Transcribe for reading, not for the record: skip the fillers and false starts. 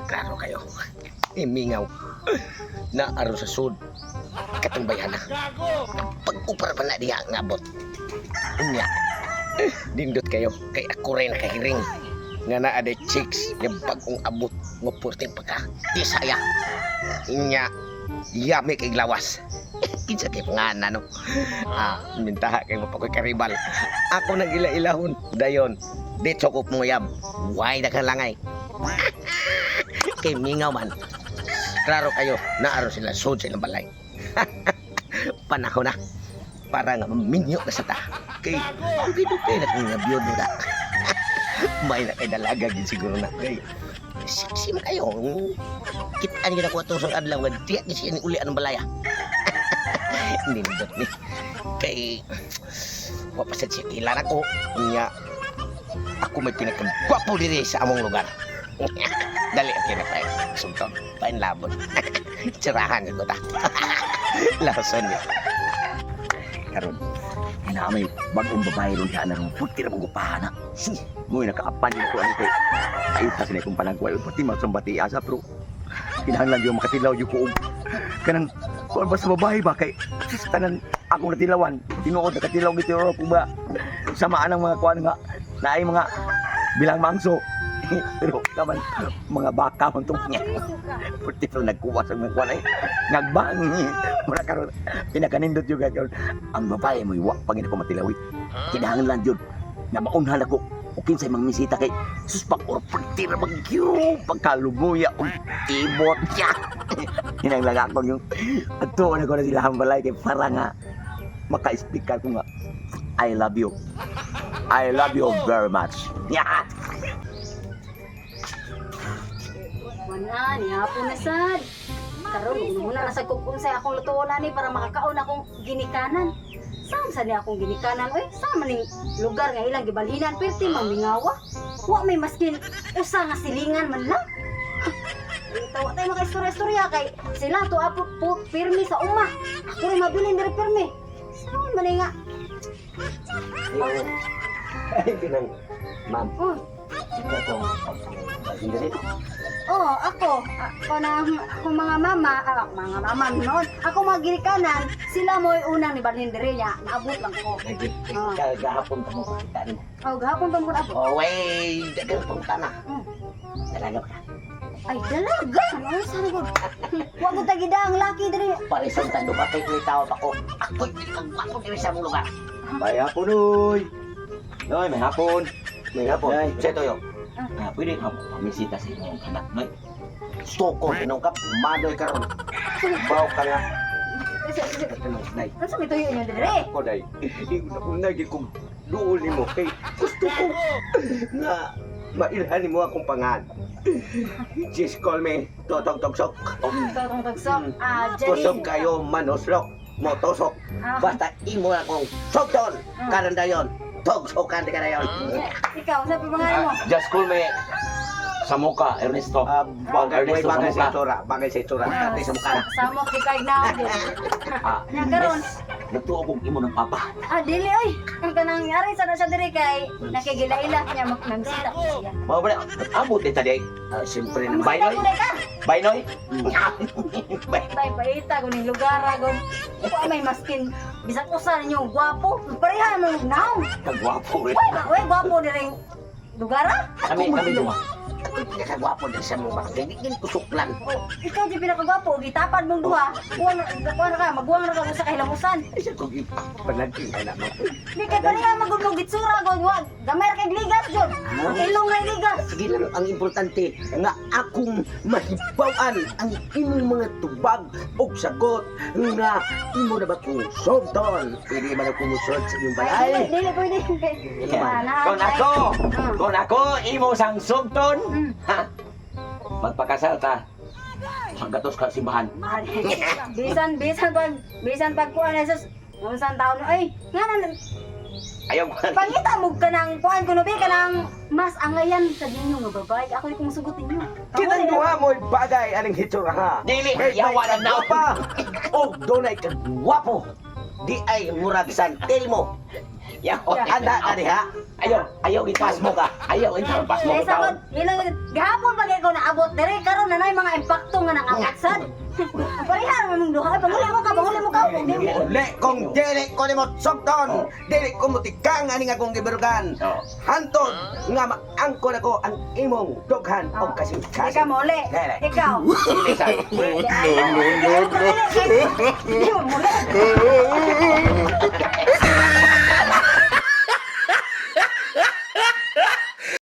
Klaro kayo. Imingaw. Naaro sa sud. Katong bayana. Pag-upar pa na diha nga abot. Unya. Dindot kayo kay ako rin nakahiring nga naa day chicks nga bagong abot nga purting pagka di saya. Unya. Yami kay lawas. Kinsa kay pangana no? Ah, mintaha kay mapakoy karibal. Ako nang ila-ilahon. Dayon, di chokop mo yab. Why na langay? Kay mingaw man. Klaro kayo, naaro sila sud sa ilang balay. Panahon na para nga maminyo na sa ta. Kay dugay-dugay na kong nabiyod na. May na kay dalaga gid siguro na kay sexy man kayo. Kitaan gid ako ato sa adlaw nga diya gid siya ni uli anong balaya. Nindot ni. Kay wa pa sad siya kilala ko. Unya ako may pinakagwapo diri sa among lugar. Dali ang kinatay. Sugton, painlabon. Tsirahan ko ta. Lason niya. Karon may bagong babae ron siya na ron puti ra mong na. Sus, mo'y nakaapan ko ani kay ayuta sila kong panagway pati masambati asa, pero kinahanglan yung makatilaw yung ko og kanang kuan ba sa babae ba kay sus, tanan akong natilawan tinuod nakatilaw gid ko ba sama anang mga kuan nga naay mga bilang mangso pero kaman mga baka man tong niya puti, pero nagkuha sa mga kuan ay nagbang mura. Karon pinakanindot yung karon ang babae mo wa pangin ako matilawi. Kinahanglan jud nga maunhan ako o kinsay mang misita kay sus pag or ra magyo pagkalumuya og tibot niya. Hinang lang ako yung ato na ko na sila hambalay kay para nga maka-speaker ko nga I love you, I love you very much, yeah. Wala, nihapon na sad. Karon muna na sa kung unsay akong lutuon ani para makakaon akong ginikanan. Saan sa ni akong ginikanan oy? Sa man ning lugar nga ilang gibalhinan perti mamingawa. Wa may maskin usa nga silingan man lang. Tawa tayo maka istorya-istorya kay sila to apo po pirmi sa uma. Ako rin mabilin diri pirmi. Saan man ni nga? Ay, kinang, ma'am, Oh, ito diri. oh, ako, ako na ako mga mama, ah, mga mama noon. Ako mga ginikanan, sila mo'y unang ni Balhin diri niya. Naabot lang ko. Lagi, Ah. kagahapon pa mo kita nimo. Oh, gahapon pa mo abot. Oh, wey, dagang pangutana. Dalaga ka. Ay, dalaga. Ano sana ko? Wa ko tagida ang laki diri. Parisong tando ba kay may tawag ako. Ako'y pinakagwapo diri sa among lugar. May hapon oy. Noy, may hapon. May hapon. Nay. Sa toyo. Ah, pwede ka pamisita sa imong anak, Noy. Stoko tinong ka, manoy karon. Baw ka nga. Tanong, nay. Ano sa may tuyo niyo diri? Ako day. Ingon ako nagi kong duol nimo kay gusto ko nga mailhan nimo akong pangan. Just call me Totong Togsok. Totong tagsok. Ah, Janine. Kusog kayo manuslok, motosok. Ah, Basta imo akong sogton. Karon dayon. Togsokan di ka dayon. Ikaw, sa pangalan mo? Just call me Samuka, Ernesto. Ah, bagay, Ernesto bagay sa Samuka. itsura, bagay sa itsura. Dati sa mukha na. Samok di kay na. Ah, Nya karon. miss, nagtuo kong imo ng papa. Ah, dili oy. Ang kanang ari sa na siya diri kay nakigilaila niya magmamsita ko siya. Mao ba na? Abot ni taday. Ah, siyempre naman. Bye, Noy. Mamsita ko na ka. Bye, Noy. Tay paita ko ning lugar agon. Wa may maskin bisan usa ninyo gwapo. Pareha mo naong. Kagwapo rin. Way ba way gwapo diring lugar ah? Kami, kami duha. Ako'y pinakagwapo din sa mga barangay. Di gin kusuklan. Oh, ikaw di pinakagwapo, gitapad mong duha. Kuha na kuha na ka, maguwang na ka usa ka hilamusan. Ay, siya kong ipanagin ka na mo. Di kay pareha magud mo gitsura gon wa. Gamay ra kay ligas jud. Ang ilong ra ligas. Sige lang, ang importante nga akong mahibawan ang imong mga tubag og sagot nga imo na ba kong sogton. Pwede ba na kong musod sa iyong Ay, balay? dili dili pwede. Yeah. Kon ako, kon ako, imo sang sugton. Ha? Magpakasal ta. Hanggatos ka simbahan. Bisan bisan pag bisan pag kuan na sus unsan taon ay nga na. Ayaw ko. Pangita mo ka ng kuan kuno bi ka ng mas angayan sa ninyo nga babae. Ako kung sugot ninyo. Kitang duha mo'y bagay aning hitsura ha. Dili, Kay yawa may na now. kagwapa og dunay kagwapo. Di ay murag San Telmo. Yaw. Anda ka diha. Ayaw, ayaw Pasmo ka. Ayaw, itaw pasmo Eh, ka. sabot, ilang gahapon pa kay ko naabot dire karon na nay mga impakto nga nangabot sad. Pareha ra mong duha. Ay, panguli mo ka, panguli mo ka. Di mo. Uli kung dili ko nimo sugton, dili ko motikang ani nga akong gibirugan. Oh. Hantod nga maangkon ako ang imong dughan og Di kasing-kasing. ka muli. Dili. Ikaw. Dili sa. No, no, no, no. Di mo muli.